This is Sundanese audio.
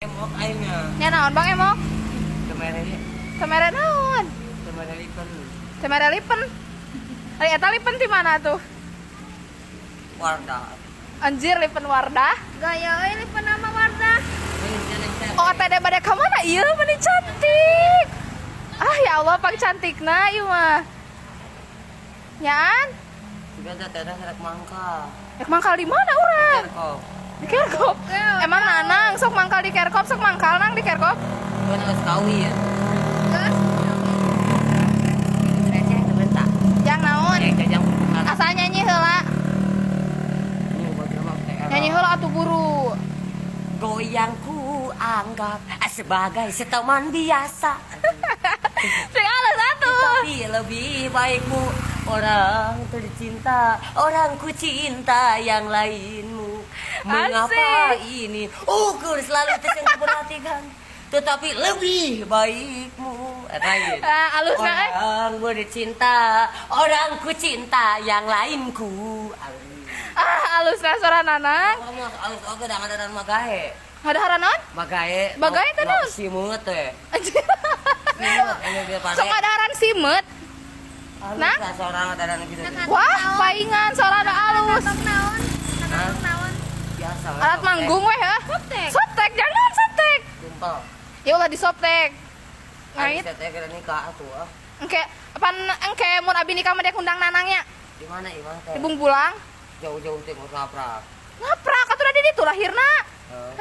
Emok aingnya. Nya naon, Bang, emok? Kemere. Kamera naon? Kemere lipen. Kamera lipen. Ari eta lipen di mana tuh? Wardah. Anjir, lipen Wardah. Gaya euy lipen nama Wardah. Oh, teh bade ka mana ieu? Meni cantik. Ah, ya Allah, pang cantikna ieu mah. Nyaan? Juga teh teh rek mangka. Rek mangkal di mana urang? Kerkop. Di Kerkop. Emang Nanang sok mangkal di Kerkop, sok mangkal Nang di Kerkop? Gua geus kawin. Geus. Receh teu bentak. Yang naon? Yang jajang hubungan. Asa nyanyi heula. Ini buat mah teh. Nyanyi heula atuh, buru. Goyangku anggap sebagai seteman biasa. Sing alus atuh. Tapi lebih baikmu orang tercinta, orang ku cinta yang lainmu. Mengapa Asik. ini ukur selalu tersentuh perhatikan, tetapi lebih baikmu. Eta gitu. Ah, alus na eh. Orang bercinta, orang ku cinta yang lainku. Ah, alus na suara Nanang. Kamu alus oge da ngadaran magahe. Ngadaharan naon? Magahe. Magahe teh naon? Simeut teh. Anjir. Simeut ini dia Sok pare. ngadaharan simeut. Alus Nah? lah seorang ngadaran gitu. Wah, paingan suarana alus. Katok naon? Katok naon? Biasa we, Alat softtek. manggung weh heuh. Softtek. Softtek, jangan softtek. Tumpel. Ya ulah di softtek. Ngait. Ngait. Teh kira nikah atuh ah. Engke pan engke mun abi nikah mah dia undang Nanangnya. Di mana imah teh? Di Bungbulang. Jauh-jauh teh mau ngaprak. Ngaprak atuh da di ditu lahirna. Heeh.